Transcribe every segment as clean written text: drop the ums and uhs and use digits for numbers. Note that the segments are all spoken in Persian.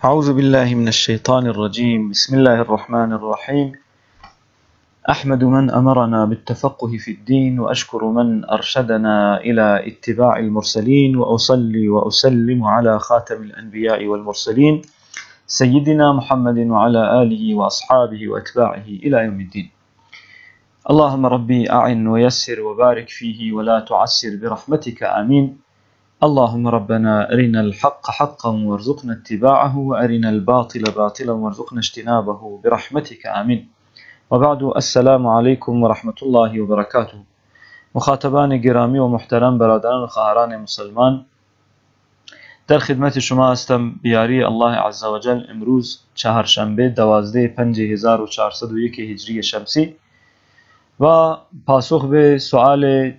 أعوذ بالله من الشيطان الرجيم. بسم الله الرحمن الرحيم. أحمد من أمرنا بالتفقه في الدين، وأشكر من أرشدنا إلى اتباع المرسلين، وأصلي وأسلم على خاتم الأنبياء والمرسلين سيدنا محمد وعلى آله وأصحابه وأتباعه إلى يوم الدين. اللهم ربي أعن ويسر وبارك فيه ولا تعسر برحمتك، آمين. اللهم ربنا أرنا الحق حقا وارزقنا اتباعه، وأرنا الباطل باطلا وارزقنا اجتنابه برحمتك، آمین. و بعد، السلام علیکم و رحمت الله و برکاته. مخاطبان گرامی و محترم، برادران و خواهران مسلمان، در خدمت شما هستم بیاری الله عزوجل. امروز چهارشنبه 12/5/1401 هجری شمسی و پاسخ به سوال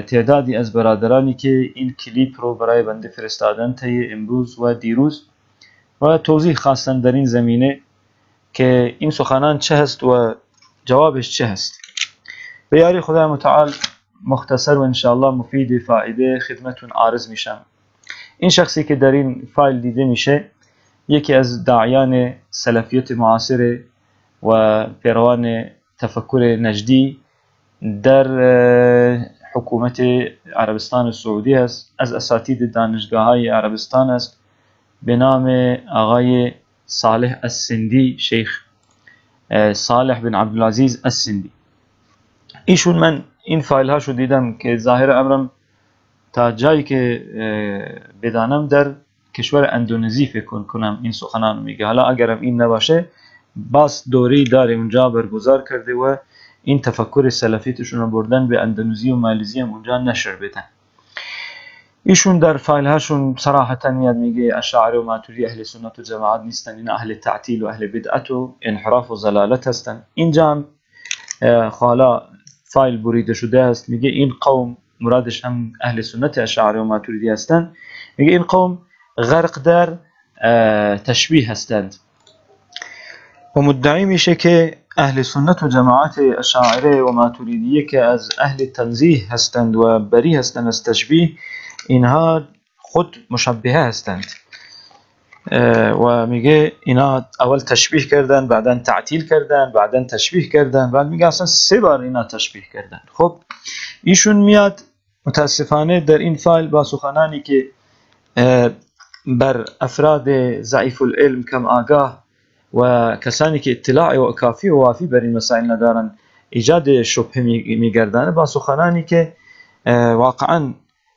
تعدادی از برادرانی که این کلیپ رو برای بنده فرستادن طی امروز و دیروز و توضیح خواستن در این زمینه که این سخنان چه هست و جوابش چه هست. به یاری خدای متعال مختصر و انشاءالله مفید فایده خدمتون عارض میشم. این شخصی که در این فایل دیده میشه یکی از داعیان سلفیت معاصر و پیروان تفکر نجدی در حکومت عربستان سعودی است، از اساتید دانشگاه های عربستان است، به نام آقای صالح السندی، شیخ صالح بن عبدالعزیز السندی. ایشون من این فایل هاشو دیدم که ظاهر امرم تا جایی که بدانم در کشور اندونزی فکر کنم این سخنان میگه. حالا اگرم این نباشه باز دوری داره اونجا برگزار کرده و این تفکر سلفیتشون رو بردن به اندونزی و مالزی هم اونجا نشر بدن. ایشون در فایل هاشون صراحتا میاد میگه اشاعره و ماتوریدی اهل سنت و جماعت نیستن، این اهل تعطیل و اهل بدعت و انحراف و ضلالت هستن. اینجا هم حالا فایل بریده شده است، میگه این قوم، مرادش هم اهل سنت اشاعره و ماتوریدی هستن، میگه این قوم غرق در تشبیه هستند و مدعی میشه که اهل سنت و جماعت اشاعره و ماتوریدیه که از اهل تنزیه هستند و بری هستند از تشبیه، اینها خود مشبهه هستند و میگه اینا اول تشبیه کردن، بعدا تعطیل کردن، بعدا تشبیه کردن، بعد میگه اصلا سه بار اینا تشبیه کردن. خب ایشون میاد متاسفانه در این فایل با سخنانی که بر افراد ضعیف العلم، کم آگاه و کسانی که اطلاع و کافی و وافی بر این مسائل ندارن ایجاد شبهه میگردانه، با سخنانی که واقعا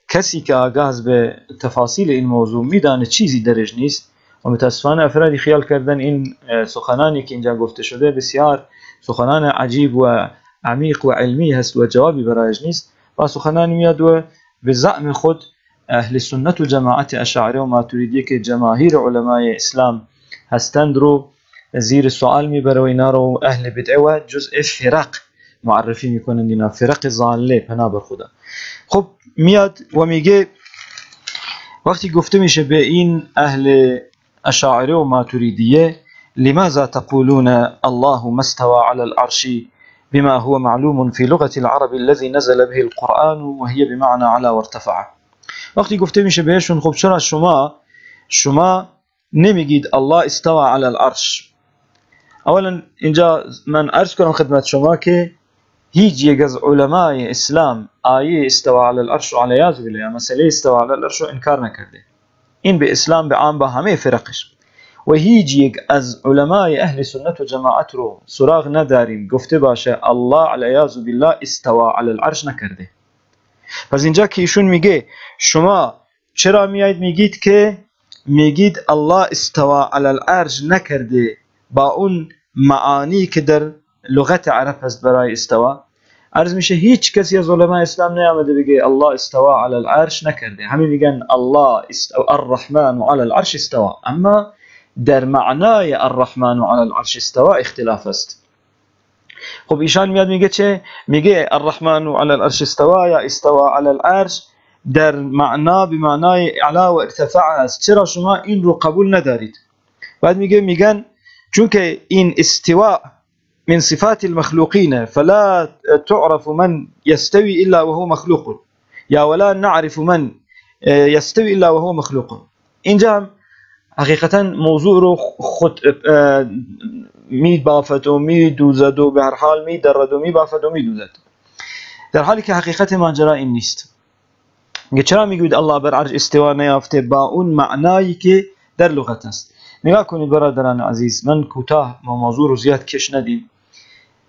کسی که آگاه به تفاصیل این موضوع میدانه چیزی درش نیست و متاسفانه افرادی خیال کردن این سخنانی که اینجا گفته شده بسیار سخنان عجیب و عمیق و علمی هست و جوابی برایش نیست. با سخنانی میاد و به زعم خود اهل سنت و جماعت اشاعره و ماتوریدی که جماهیر علمای اسلام هستند رو زیر سوال میبره و اینا رو اهل بدعه و جزء فرق معرفی میکنند، اینا فرق ضاله، پناه بر خدا. خب میاد و میگه وقتی گفته میشه به این اهل اشاعره و ماتوریدیه لماذا تقولون الله ما استوى على العرش بما هو معلوم في لغة العرب الذي نزل به القرآن وهي بمعنى على وارتفع. وقتی گفته میشه بهشون خب چرا شما نمیگید الله استوى على العرش؟ اولا اینجا من عرض کنم خدمت شما که هیچ یک از علمای اسلام آیه استوى علی العرش و علیاذ بالله مسئله استوى علی العرش رو انکار نکرده، این به اسلام به عام با همه فرقش، و هیچ یک از علمای اهل سنت و جماعت رو سراغ نداریم گفته باشه الله علیاذ بالله استوى علی العرش نکرده. پس اینجا که ایشون میگه شما چرا میایید میگید که میگید الله استوى علی العرش نکرده با اون معانی که در لغت عرب هست برای استوا، عرض میشه هیچ کسی از علمای اسلام نیامده بگه الله استوا علی العرش نکرده، همه میگن الله الرحمن علی العرش استوا، اما در معنای الرحمن علی العرش استوا اختلاف است. خب ایشان میاد میگه چه؟ میگه الرحمن علی العرش استوا یا استوا علی العرش در معنا به معنای اعلا و ارتفاع است، چرا شما این رو قبول ندارید؟ بعد میگه میگن چون که این استواء من صفات المخلوقين فلا تعرف من يستوي إلا وهو مخلوق، یا ولا نعرف من يستوي إلا وهو مخلوق. اینجا هم حقیقتا موضوع رو خود می بافد و می دوزد و به هر حال می درد و می بافد و می دوزد، در حالی که حقیقت ماجرا این نیست. میگه چرا میگوید الله بر عرش استوا نیافته با اون معنایی که در لغت است؟ نگاه کنید برادران عزیز، من کوتاه ما موضوع رو زیاد کش ندیم.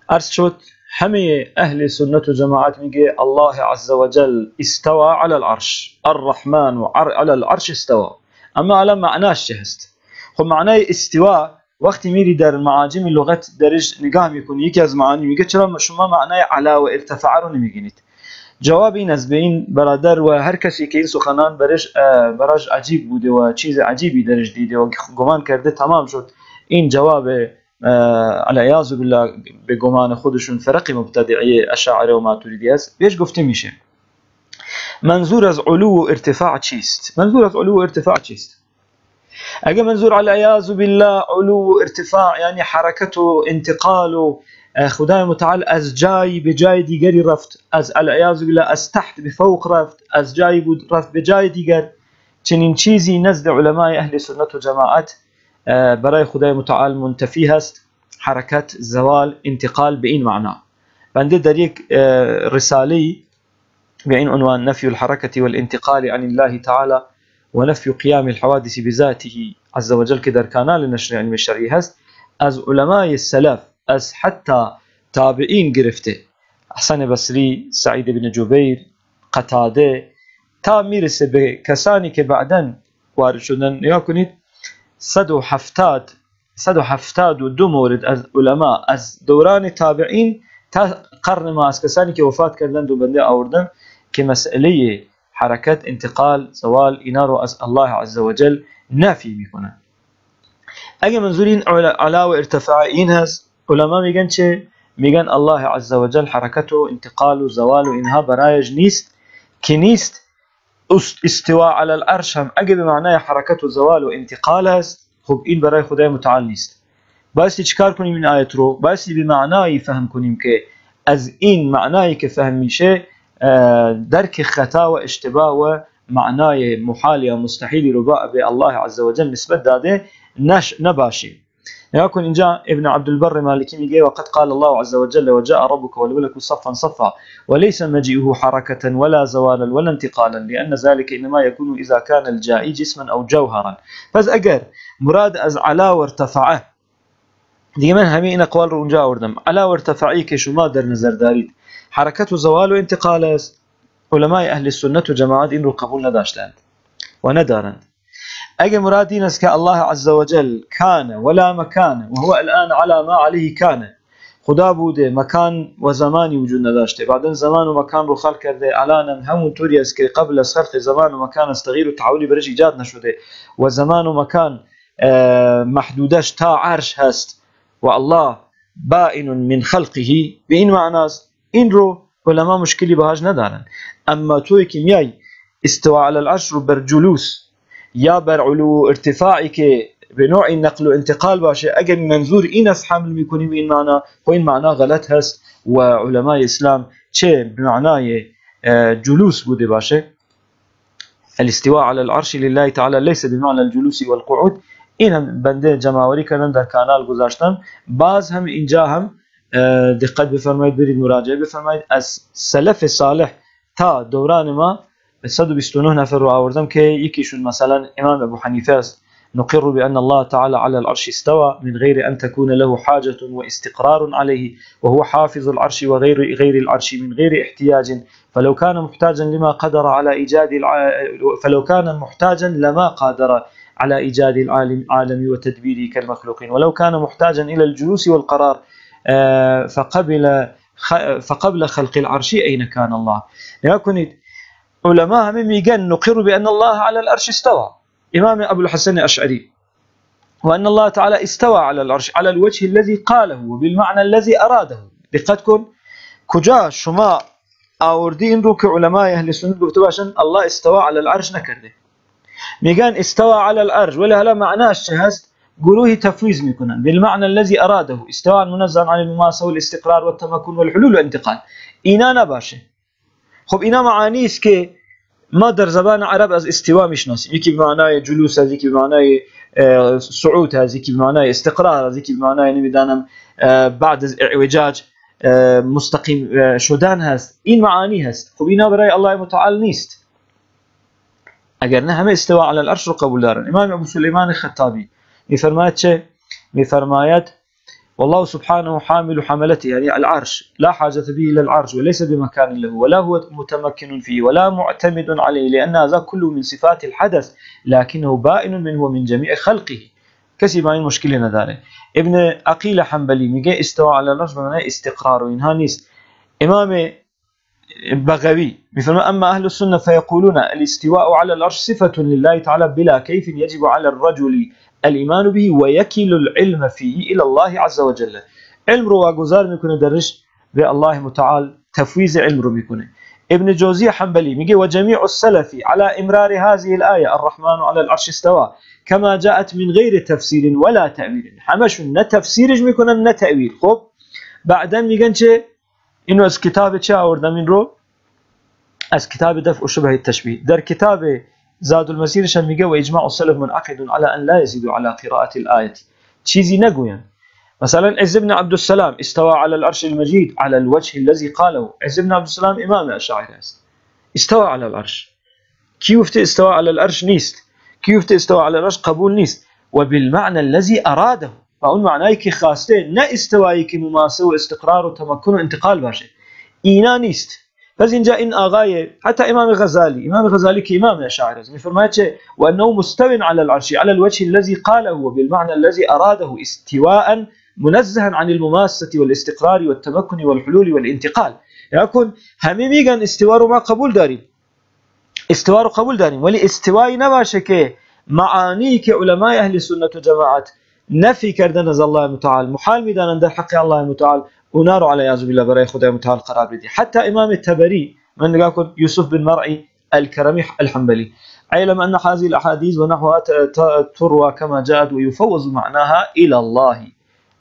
عرض شد همه اهل سنت و جماعت میگه الله عز وجل استوى على العرش، الرحمن و على العرش استوى. اما الان معناش چه هست؟ خب معنای استوا وقتی میری در معاجم لغت درش نگاه میکنی، یکی از معانی میگه چرا شما معنای علا و ارتفاع رو نمیگینید؟ جواب این از به این برادر و هر کسی که این سخنان براش عجیب بوده و چیز عجیبی درش دیده و گمان کرده تمام شد، این جواب العیاذ بالله به گمان خودشون فرق مبتدعی اشاعره و ماتریدی است، بهش گفته میشه منظور از علو و ارتفاع چیست؟ منظور از علو و ارتفاع چیست؟ اگه منظور العیاذ بالله علو و ارتفاع یعنی حرکت و انتقال و خدای متعال از جایی به جای دیگری رفت، از العیاذ بالله از تحت به فوق رفت، از جایی بود رفت به جای دیگر، چنین چیزی نزد علمای اهل سنت و جماعت برای خدای متعال منتفی هست. حرکت، زوال، انتقال به این معنا. بنده در یک رساله به این عنوان نفی الحرکة والانتقال عن الله تعالی و نفی قیام الحوادث بذاته عز وجل که در کانال نشر علم شرعی هست، از علمای سلف از حتی تابعین گرفته، حسن بصری، سعید بن جبیر، قتاده، تا میرسه به کسانی که بعدا وارد شدن. نگاه کنید 172 مورد از علما از دوران تابعین تا قرن ما، از کسانی که وفات کردند و بنده آوردن که مسئله حرکت، انتقال، زوال اینا رو از الله عز وجل نفی میکنن. اگه منظور این علا و ارتفاع این هست، علما میگن چه؟ میگن الله عز وجل حرکت و انتقال و زوال و اینها برایش نیست که نیست. استواء علی العرش هم اگه به معنای حرکت و زوال و انتقال هست، خب این برای خدای متعال نیست. بایستی چیکار کنیم این آیت رو؟ بایستی به معنایی فهم کنیم که از این معنایی که فهم میشه درک خطا و اشتباه و معنای محال یا مستحیلی رو به الله عز وجل نسبت داده نباشیم. نگاه کن اینجا ابن عبد البر مالکی میگه وقد قال الله عز وجل وجاء ربك والملك صفا صفا وليس مجيئه حركة ولا زوالا ولا انتقالا لأن ذلك إنما يكون إذا كان الجائي جسما أو جوهرا. پس اگر مراد از علا و ارتفاعه، دیگه من همه این اقوال رو اونجا آوردم، علا و ارتفاعی که شما در نظر دارید حرکت و زوال و انتقال است، علمای اهل سنت و جماعت این رو قبول نداشتند و ندارند. اگه مراد این است که الله عز وجل کان ولا مکان وهو الان على ما عليه کان، خدا بوده، مکان و زمانی وجود نداشته، بعدا زمان و مکان رو خلق کرده، الان همونطوری است که قبل از خلق زمان و مکان از تغییر و تحولی برش ایجاد نشده و زمان و مکان محدودش تا عرش هست و الله بائن من خلقه، به این معناست. این رو علما مشکلی باهاش ندارن. اما توی که میای استواء علی العرش رو بر جلوس یا بر علو ارتفاعی که به نوع نقل و انتقال باشه، اگر منظور این است حمل میکنیم این معنا، خب این معنا غلط هست و علمای اسلام چه به معنای جلوس بوده باشه، الاستواء على العرش لله تعالی ليس بمعنى الجلوس والقعود، این هم بنده جمع‌آوری کردم در کانال گذاشتم. باز هم اینجا هم دقت بفرمایید، برید مراجعه بفرمایید. از سلف صالح تا دوران ما 129 نفر رو آوردم که یکیشون مثلا امام ابو حنیفه است، نقر بأن الله تعالى على العرش استوى من غير أن تكون له حاجة واستقرار عليه وهو حافظ العرش وغير غير العرش من غير احتياج، فلو كان محتاجا لما قدر على إيجاد فلو كان محتاجا لما قدر على إيجاد العالم وتدبيره كالمخلوقين، ولو كان محتاجا إلى الجلوس والقرار فقبل خلق العرش أين كان الله. لكن علماء همه میگن نقر بأن الله على العرش استوى، امام ابو الحسن الاشعري، وان الله تعالى استوى على العرش على الوجه الذي قاله وبالمعنى الذي اراده. دقت کن کجا شما آوردی این رو که علمای اهل سنت گفته باشن الله استوى على العرش نکرده، میگن استوى على العرش ولی حالا معناش چه هست؟ گروهی تفویض میکنن بالمعنى الذي اراده، استواء منزه عن المماسه والاستقرار والتمكن والحلول والانتقال. اینا نباشه. خب اینا معانی است که ما در زبان عرب از استوا میشناسیم، یکی به معنای جلوس هست، یکی به معنای صعود هست، یکی به معنای استقرار هست، یکی به معنای نمیدانم بعد از اعوجاج مستقیم شدن هست. این معانی هست. خب اینا برای الله متعال نیست، اگر نه همه استوا علی العرش رو قبول دارن. امام ابو سلیمان خطابی میفرماید چه؟ میفرماید والله سبحانه حامل حملته، يعني العرش لا حاجة به إلى العرش وليس بمكان له ولا هو متمكن فيه ولا معتمد عليه، لأن هذا كله من صفات الحدث لكنه بائن منه ومن جميع خلقه. کسی با این مشکلی نداره. ابن عقیل حنبلی میگه استوا علی العرش به معنای استقرار و اینها نیست. امام بغوي میفرماید اما اهل السنة فيقولون الاستواء على العرش صفة لله تعالى بلا كيف يجب على الرجل الایمان به ويكل العلم فيه الى الله عز وجل. علم رو واگذار میکنه درش به الله متعال، تفویض علم رو میکنه. ابن جوزی حنبلی میگه وجميع السلف على امرار هذه الآية الرحمن على العرش استوى كما جاءت من غير تفسير ولا تأويل. همشون نه تفسیرش میکنن نه تأویل. خب بعدا میگن چه؟ اینو از کتاب چه آوردم؟ این رو از کتاب دفع شبه التشبیه. در کتاب زاد المسیرش هم میگه و اجماع السلف منعقد على ان لا يزيدوا على قراءة الآية. چیزی نگوین. مثلا عز بن عبد السلام استوى على العرش المجيد على الوجه الذي قاله. عز بن عبد السلام امام اشاعره است. استوى على العرش، کی گفته استوى على العرش نیست، کی گفته استوى على العرش قبول نیست. و بالمعنى الذي اراده، و اون معنایی که خواسته، نه استوایی که مماسه و استقرار و تمکن و انتقال باشه، اینا نیست. پس اینجا این آقای حتی امام غزالی، امام غزالی که امام اشاعره است، میفرماید چه؟ وانه مستو على العرش على الوجه الذي قاله وبالمعنى الذي اراده استواء منزها عن المماسه والاستقرار والتمكن والحلول والانتقال. یکن همه میگن استوا رو ما قبول داریم، استوا رو قبول داریم، ولی استوایی نباشه که معانی که علمای اهل سنت و جماعت نفی کردن از الله متعال، محال میدانند در حق الله متعال، اونا رو علیه بالله برای خدای متعال قرار بدی. حتی امام الطبری، من نگاه کن یوسف بن مرعی الكرمي الحنبلي، علم أن هذه الأحاديث ونحوها تروى كما جاءت ويفوض معناها إلى الله.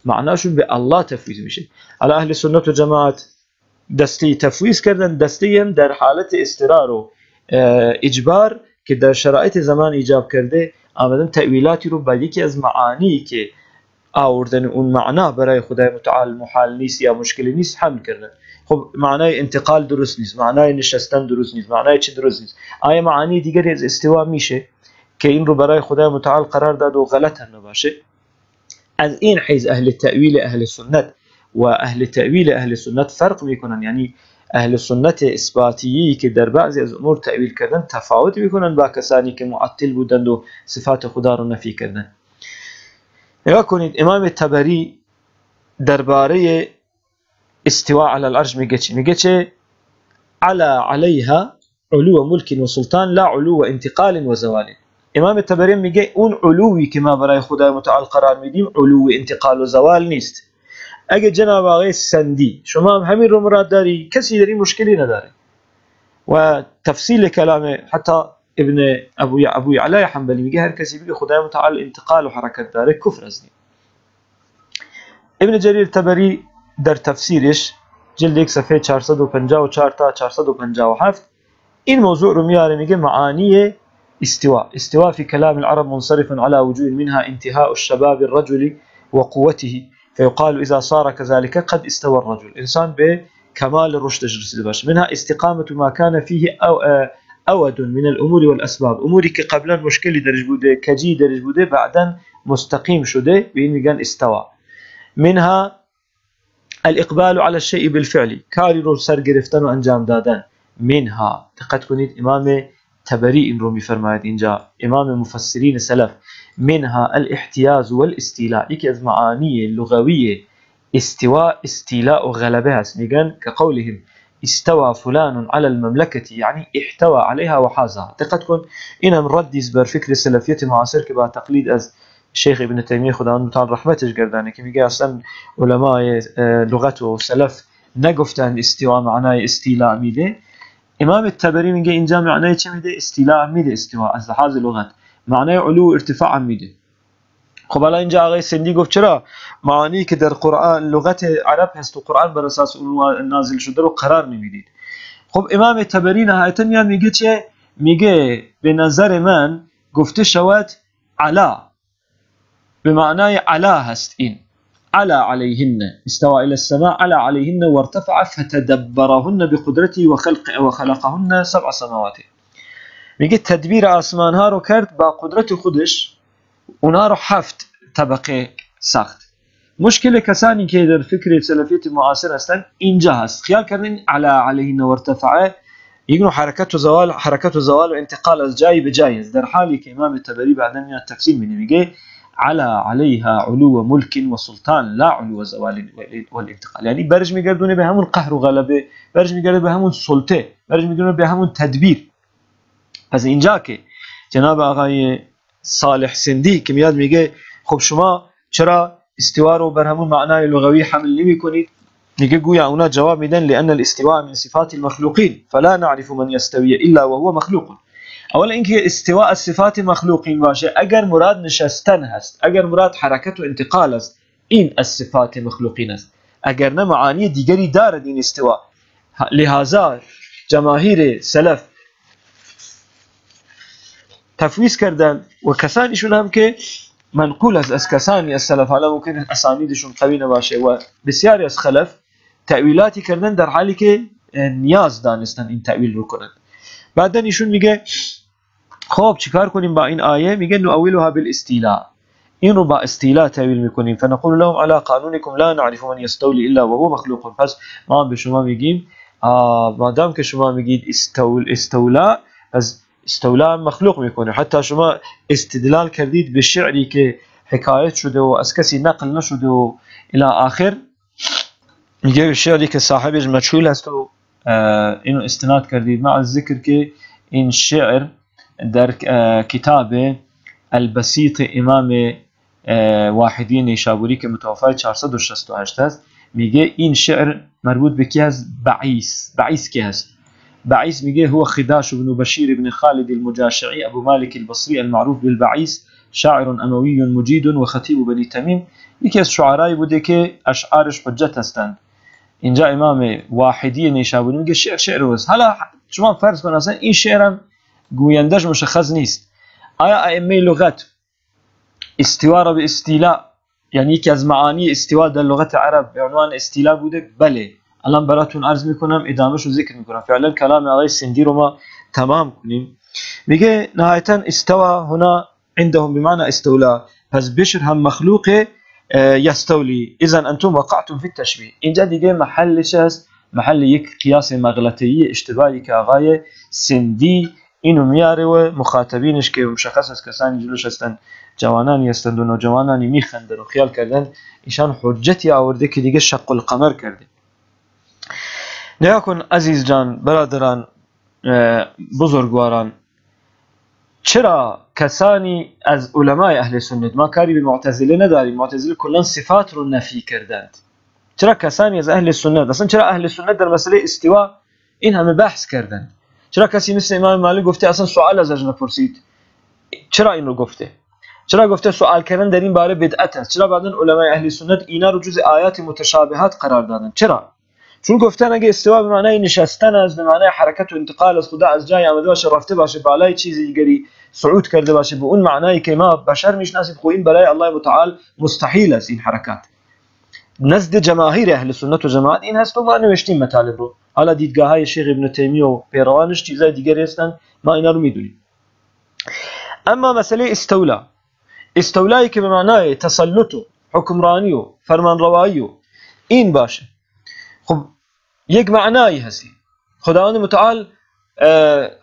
معناشون به الله تفویض میشه. على اهل سنت و جماعت دستی تفویض کردن، دستی هم در حالت اضطرار و اجبار که در شرایط زمان ایجاب کرده، آمدن تأویلاتی رو با یکی از معانی که آوردن اون معنا برای خدای متعال محال نیست یا مشکلی نیست حمل کردن. خب معنای انتقال درست نیست، معنای نشستن درست نیست، معنای چی درست نیست. آیا معانی دیگری از استوا میشه که این رو برای خدای متعال قرار داد و غلط هم نباشه؟ از این حیث اهل تأویل اهل سنت و اهل تأویل اهل سنت فرق میکنن. یعنی اهل سنت اثباتیی که در بعضی از امور تأویل کردن تفاوت میکنن با کسانی که معطل بودند و صفات خدا رو نفی کردن. نگاه کنید امام طبری درباره استواء علی العرش میگه چی؟ میگه چه؟ علی علیها علو ملک و سلطان لا علو انتقال و زوال. امام طبری میگه اون علوی که ما برای خدای متعال قرار میدیم علو انتقال و زوال نیست. اگه جناب آقای سندی شما هم همین رو مراد داری، کسی در این مشکلی نداره. و تفصیل کلام حتی ابن ابو علی حنبلی میگه هر کسی بگه خدای متعال انتقال و حرکت داره کفر است. ابن جریر طبری در تفسیرش جلد 1 صفحه 454 تا 457 این موضوع رو میاره، میگه معانی استواء. استواء في كلام العرب منصرف على وجوه منها انتهاء الشباب الرجل وقوته، فيقال إذا صار كذلك قد استوى الرجل. إنسان بكمال الرشد رسیده باشه. منها استقامة ما كان فيه أو أود من الأمور والأسباب، اموری که قبلا مشکلی درش بوده، کجی درش بوده، بعدا مستقیم شده، به این میگن استوا. منها الإقبال على الشيء بالفعل، کاری رو سر گرفتن و انجام دادن. منها، دقت کنید امام طبری این رو میفرماید اینجا، امام مفسرین سلف، منها الاحتیاز والاستیلاء. یکی از معانی لغوی استواء استیلاء و غلبه هست. میگن که قولهم استوى فلان على المملكة يعني احتوى عليها وحازها. دقت کن اینم ردی بر فکر سلفیت معاصر که با تقلید از شیخ ابن تیمیه خداوند متعال رحمتش گردانه که میگه اصلا علمای لغت و سلف نگفتن استوا معنای استیلاء میده. امام الطبری میگه اینجا معنای چه میده؟ استیلاء میده. استوا از لحاظ لغت معنای علو و ارتفاع میده. خب الان اینجا آقای سندی گفت چرا معانی که در قرآن لغت عرب هست و قرآن بر اساس اون نازل شده رو قرار نمیدید. خب امام طبری نهایتا میاد میگه چه؟ میگه به نظر من گفته شود علا، به معنای علا هست این علا علیهن، استوى الى السماء علا علیهن وارتفع فتدبرهن بقدرته وخلقهن سبع سماوات. میگه تدبیر آسمان ها رو کرد با قدرت خودش، اونها رو 7 طبقه ساخت. مشکل کسانی که در فکر سلفیت معاصر هستند اینجا هست، خیال کردن علا علیهن وارتفع یک نوع حرکت و زوال، حرکت و زوال و انتقال از جایی به جایی است، در حالی که امام طبری بعدا میاد تفسیر میده، میگه علا علیها علو ملک و سلطان لا علو زوال والانتقال. یعنی برج میگردونه به همون قهر و غلبه، برج میگرده به همون سلطه، برج میگردونه به همون تدبیر. پس اینجا که جناب آقای صالح سندی که میاد میگه خب شما چرا استوا رو بر همون معنای لغوی حمل نمی کنید؟ میگه گویا اونا جواب میدن لان الاستواء من صفات المخلوقین فلا نعرف من يستوي الا وهو مخلوق. اولا اینکه استواء از صفات مخلوقین باشه، اگر مراد نشستن هست، اگر مراد حرکت و انتقال است، این از صفات مخلوقین است، اگر نه معانی دیگری دارد این استواء. لهذا جماهیر سلف تفویض کردن و کسانیشون هم که منقول است از کسانی از سلف، حالا ممکن اسانیدشون قوی نباشه و بسیاری از خلف تأویلاتی کردن در حالی که نیاز دانستن این تأویل رو کنند. بعدا ایشون میگه خب چیکار کنیم با این آیه؟ میگه نؤولها بالاستیلاء، این رو با استیلاء تأویل میکنیم. فنقول لهم على قانونكم لا نعرف من يستولي الا وهو مخلوق. پس ما به شما میگیم مادام که شما میگید استولا، پس استولا مخلوق میکنه. حتی شما استدلال کردید به شعری که حکایت شده و از کسی نقل نشده و الى آخر، میگه شعری که صاحبش مجهول هست و اینو استناد کردید، مع الذکر که این شعر در کتاب البسیط امام واحدی نیشابوری که متوفای 468 است، میگه این شعر مربوط به کی هست؟ بعیس. بعیس کی هست؟ بعیس میگه هو خداش بن بشیر بن خالد المجاشعی ابو مالک البصری المعروف بالبعیس، شاعر اموی مجید و خطیب بنی تمیم. یکی از شعرایی بوده که اشعارش حجت هستند. اینجا امام واحدی نیشابوری میگه شعر شعر است. حالا شما فرض کن اصلا این شعرم گویندش مشخص نیست، آیا ائمه لغت استوا را به استیلا، یعنی یکی از معانی استوا در لغت عرب به عنوان استیلا بوده؟ بله. الان براتون عرض میکنم، ادامهش رو ذکر میکنم. فعلا کلام آقای سندی رو ما تمام کنیم. میگه نهایتا استوا هنا عندهم بمعنى استولا، پس بشر هم مخلوق یستولی، اذا انتم وقعتم في التشبیه. اینجا دیگه محلش هست، محل یک قیاس مغلطه‌ای اشتباهی که آقای سندی اینو میاره و مخاطبینش که مشخص است کسانی جلوش هستن جوانانی هستند و نوجوانانی میخندن و خیال کردن ایشان حجتی آورده که دیگه شق القمر کرده. نگاه کن عزیز جان، برادران، بزرگواران، چرا کسانی از علمای اهل سنت، ما کاری به معتزله نداریم، معتزله کلا صفات رو نفی کردند، چرا کسانی از اهل سنت، اصلا چرا اهل سنت در مسئله استوا این همه بحث کردند؟ چرا کسی مثل امام مالک گفته اصلا سوال ازش نپرسید؟ چرا این رو گفته؟ چرا گفته سوال کردن در این باره بدعت است؟ چرا بعدن علمای اهل سنت اینا رو جز آیات متشابهات قرار دادن؟ چرا؟ چون گفتن اگه استوا به معنای نشستن است، به معنای حرکت و انتقال از خدا از جای آمده باشه رفته باشه بالای چیز دیگری صعود کرده باشه، به اون معنایی که ما بشر میشناسیم، خب این برای الله متعال مستحیل است این حرکات. نزد جماهیر اهل سنت و جماعت این هست و ما نوشتیم مطالب رو. حالا دیدگاه های شیخ ابن تیمیه و پیروانش چیزای دیگری هستن، ما اینا رو میدونیم. اما مسئله استولا، استولایی که به معنای تسلط و حکمرانی و فرمانروایی و این باشه، خب یک معنایی هستی. خداوند متعال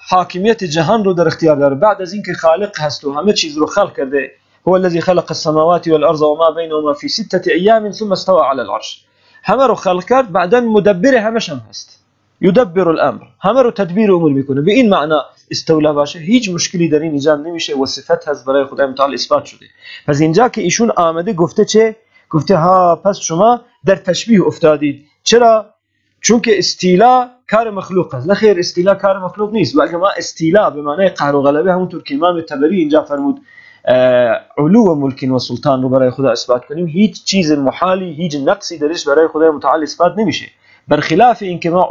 حاکمیت جهان رو در اختیار داره، بعد از اینکه خالق هست و همه چیز رو خلق کرده، هو الذي خلق السماوات والارض وما بينهما في ستة ايام ثم استوى على العرش. همه رو خلق کرد، بعدا مدبر همش هم هست، یدبر الامر، همه رو تدبیر امور میکنه. به این معنا استولا باشه هیچ مشکلی در این ایجاد نمیشه و صفت هست برای خدای متعال اثبات شده. پس اینجا که ایشون آمده گفته چه؟ گفته ها پس شما در تشبیه افتادید. چرا؟ چون که استیلا کار مخلوق است. نه خیر، استیلا کار مخلوق نیست. و اگه ما استیلا به معنای قهر و غلبه، همونطور که امام طبری اینجا فرمود علو ملک و سلطان رو برای خدا اثبات کنیم، هیچ چیز محالی، هیچ نقصی درش برای خدای متعال اثبات نمیشه. برخلاف اینکه ما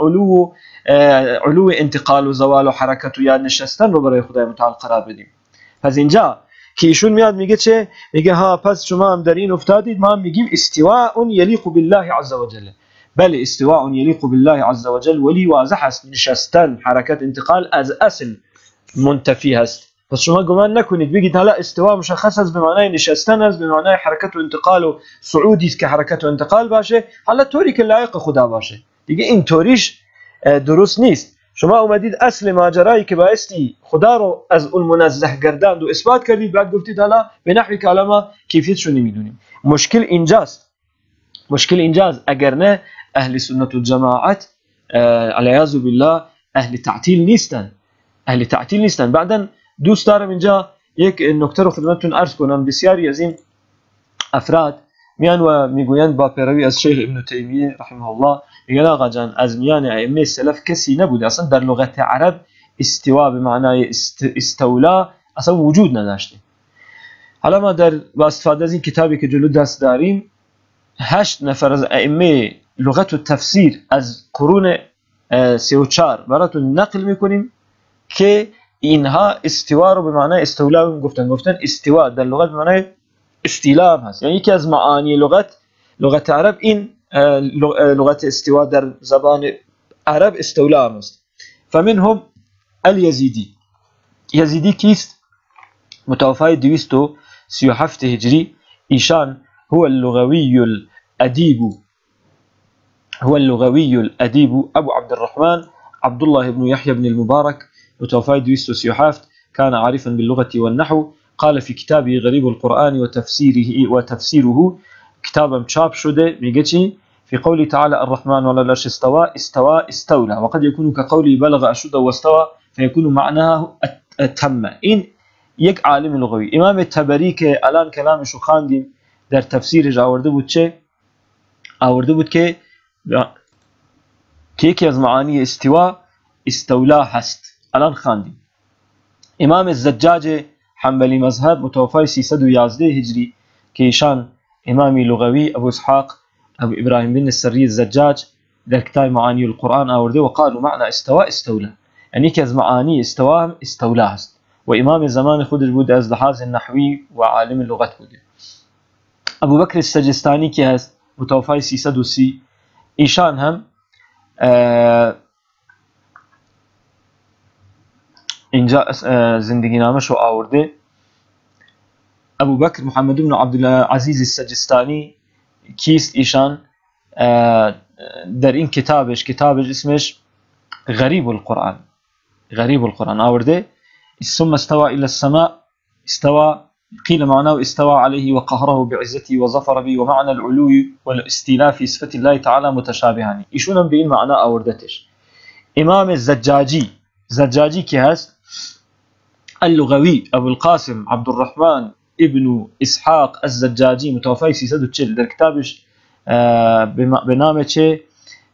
علو انتقال و زوال و حرکت و یا نشستن رو برای خدای متعال قرار بدیم. پس اینجا که ایشون میاد میگه چه؟ میگه ها پس شما هم در این افتادید، ما هم میگیم استواء یلیق بالله عز وجل. بله استواء یلیق بالله عز وجل، ولی واضح است نشستن، حرکت، انتقال از اصل منتفی هست. پس شما گمان نکنید بگید حالا استواء مشخص است به معنای نشستن است، به معنای حرکت و انتقال و صعودی است که حرکت و انتقال باشه، حالا طوری که لایق خدا باشه. دیگه این طوریش درست نیست. شما اومدید اصل ماجرایی که بایستی خدا رو از اون منزه گرداند و اثبات کردید، بعد گفتید حالا به نحوی که حالا ما کیفیتش رو نمیدونیم. مشکل اینجاست، مشکل اینجاست. اگر نه اهل سنت و جماعت علیاذ بالله اهل تعطیل نیستن، اهل تعطیل نیستن. بعدا دوست دارم اینجا یک نکته رو خدمتتون عرض کنم. بسیاری از این افراد میان و میگویند با پیروی از شیخ ابن تیمیه رحمه الله، میگن آقا جان از میان ائمه سلف کسی نبوده اصلا در لغت عرب استوا به معنای استولا اصلا وجود نداشته. حالا ما در با استفاده از این کتابی که جلو دست داریم 8 نفر از ائمه لغت و تفسیر از قرون 34 براتون نقل میکنیم که اینها استوا رو به معنای استولا گفتن. گفتن استوا در لغت به معنای استیلا هم هست، یعنی یکی از معانی لغت عرب این لغت استوا در زبان عرب استولا هم است. فمنهم الیزیدی. یزیدی کیست؟ متوفای 237 هجری. ایشان هو اللغوی الادیب، هو اللغوي الأديب أبو عبد الرحمن عبد الله بن يحيى بن المبارك متوفى 237، كان عارفا باللغة والنحو. قال في كتابه غريب القرآن وتفسيره وتفسيره، كتابا چاپ شده، میگه چی؟ في قوله تعالى الرحمن على العرش استوى، استوى استولى، وقد يكون كقوله بلغ أشده واستوى فيكون معناه تم. این یک عالم لغوی. امام طبری که الان کلامش رو خواندیم در تفسیرش آورده بود چه؟ آورده بود که یکی از معانی استوا استولا هست. الان خواندیم. امام الزجاج حنبلی مذهب متوفای 311 هجری که ایشان امامی لغوی ابو اسحاق ابو ابراهیم بن السری الزجاج در کتاب معانی القرآن آورده و قالوا معنى استوا استولا، یعنی یکی از معانی استوا هم استولا هست و امام زمان خودش بود از لحاظ نحوی و عالم لغت بوده. ابو بکر السجستانی که هست متوفای 330، ایشان هم اینجا زندگی نامش رو آورده. ابو بکر محمد بن عبدالعزیز السجستانی کیست؟ ایشان در این کتابش، کتابش اسمش غریب القرآن، غریب القرآن آورده ثم استوى إلى السماء استوى قيل معناه استوى عليه وقهره بعزته وظفر به، ومعنى العلو والاستيلاء في صفة الله تعالى متشابهان. ایشون هم به این معنا آوردتش. امام الزجاجی، زجاجی که هست اللغوی ابو القاسم عبد الرحمن ابن اسحاق الزجاجی متوفای 340 در کتابش به نام چه؟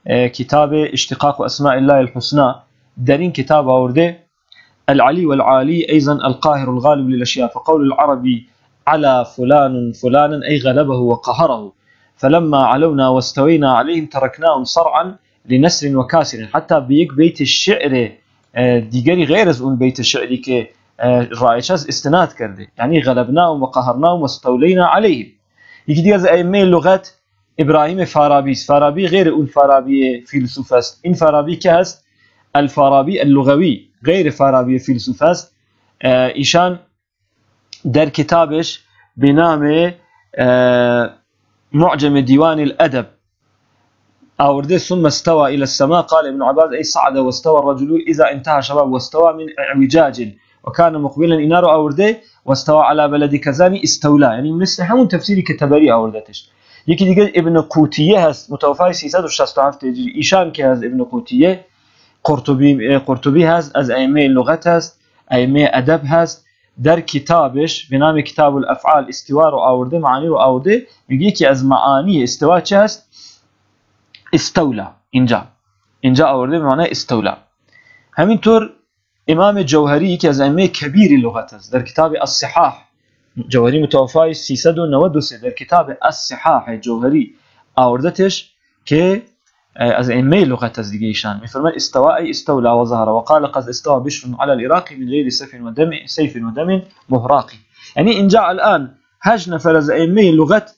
کتاب اشتقاق اسماء الله الحسنى، در این کتاب آورده العلي والعالي أيضا القاهر الغالب للأشياء، فقول العربي على فلان فلانا أي غلبه وقهره، فلما علونا واستوينا عليهم تركناهم صرعا لنسر وكاسر. حتی به یک بیت شعر دیگری غیر از اون بیت شعری که رایج است استناد کرده، یعنی غلبناهم وقهرناهم واستولینا عليهم. یکی دیگه از ائمه لغت ابراهیم فارابی است. فارابی غیر اون فارابی فیلسوف است، این فارابی که هست الفارابی اللغوی، غیر فارابی فیلسوف است. ایشان در کتابش به نام معجم دیوان الادب آورده ثم استوى الى السماء قال ابن عباس ای صعد واستوى الرجل اذا انتهى شباب واستوى من اعوجاج وكان مقبلا. اینا رو آورده واستوى على بلد کذانی استولا، یعنی مثل همون تفسیری که طبری آوردتش. یکی دیگه ابن قوتیه هست متوفای 367 هجری. ایشان که از ابن قوتیه قرطبی هست، از ائمه لغت هست، ائمه ادب هست. در کتابش به نام کتاب الافعال استوا رو آورده، معانی رو آورده، میگه که از معانی استوا چه هست؟ استولا. اینجا آورده به معنی استولا. همینطور امام جوهری که از ائمه کبیر لغت است در کتاب الصحاح، جوهری متوفای 393، در کتاب الصحاح جوهری آوردتش که از ائمه لغت از دیگه ایشان میفرمایند استواء ای استولى و ظهر، و قال قد استوى بشر على العراق من غیر سيف و دم، سيف و دم مهراقی. یعنی اینجا الان 8 نفر از ائمه لغت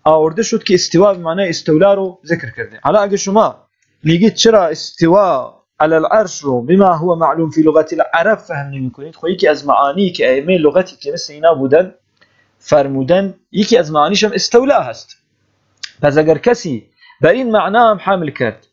آورده شد که استواء به معنای استولا رو ذکر کرده. حالا اگه شما میگید چرا استواء علی العرش رو بما هو معلوم فی لغت العرب فهم نمیکنید، خب یکی از معانی که ائمه لغتی که مثل اینا بودن فرمودن یکی از معانیش هم استولا هست. پس اگر کسی بر این معنا هم حمل کرد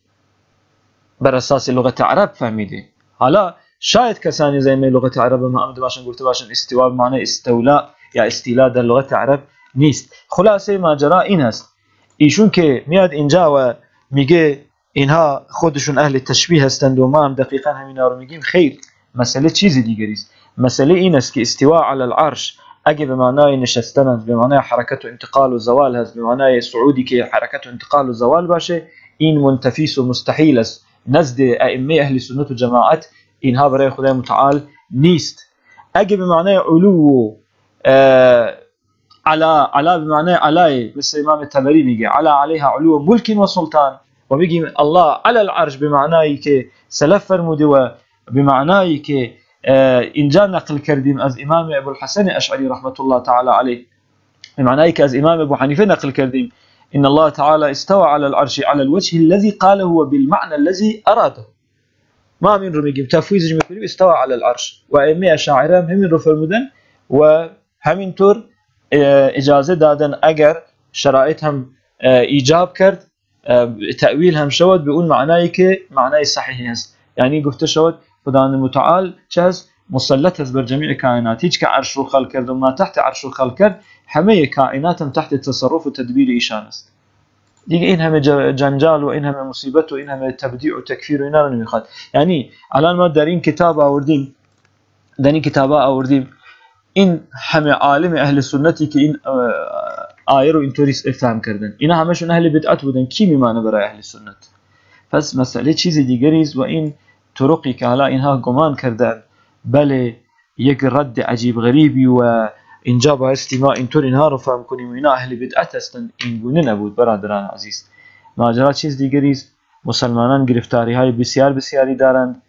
بر اساس لغت عرب فهمیده، حالا شاید کسانی از ائمه لغت عرب هم آمده باشن گفته باشن استوا به معنای استولا یا استیلا در لغت عرب نیست. خلاصه ماجرا این است، ایشون که میاد اینجا و میگه اینها خودشون اهل تشبیه هستند و ما هم دقیقا همینا رو میگیم، خیر، مسئله چیز دیگری است. مسئله این است که استواء علی العرش اگه به معنای نشستن است، به معنای حرکت و انتقال و زوال هست، به معنای صعودی که حرکت و انتقال و زوال باشه، این منتفیس و مستحیل است نزد ائمه اهل سنت و جماعت، اینها برای خدای متعال نیست. اگه به معنای علو و علا به معنای علای، مثل امام طبری میگه علا علیها علو ملک و سلطان، و بگیم الله علی العرش به معنایی که سلف فرموده و به معنایی که اینجا نقل کردیم از امام ابو الحسن اشعری رحمت الله تعالی علیه، به معنایی که از امام ابو حنیفه نقل کردیم ان الله تعالی استوى على العرش على الوجه الذي قاله وبالمعنى الذي اراده. ما همین رو میگیم، تفویضش میکنیم استوى على العرش، و ائمه اشاعره هم همین رو فرمودن و همینطور اجازه دادن اگر شرایط هم ایجاب کرد تأویل هم شود به اون معنایی که معنای صحیحی هست. یعنی گفته شود خداوند متعال چه هست؟ مسلط هست بر جمیع کائنات، هیچ که عرش رو خلق کرد و ما تحت عرش رو خلق کرد همه کائنات هم تحت تصرف و تدبیر ایشان است. دیگه این همه جنجال و این همه مصیبت و این همه تبدیع و تکفیر و اینا رو نمیخواد. یعنی الان ما در این کتاب آوردیم، در این کتاب آوردیم این همه عالم اهل سنتی که این آیه رو اینطوری فهم کردن، اینا همشون اهل بدعت بودن، کی میمانه برای اهل سنت؟ پس مسئله چیز دیگری است و این طرقی که حالا اینها گمان کردن بله یک رد عجیب غریبی و اینجا بایستی ما اینطور اینها رو فهم کنیم و اینا اهل بدعت هستند، این گونه نبود برادران عزیز. ماجرا چیز دیگری است. مسلمانان گرفتاری های بسیار بسیاری دارند.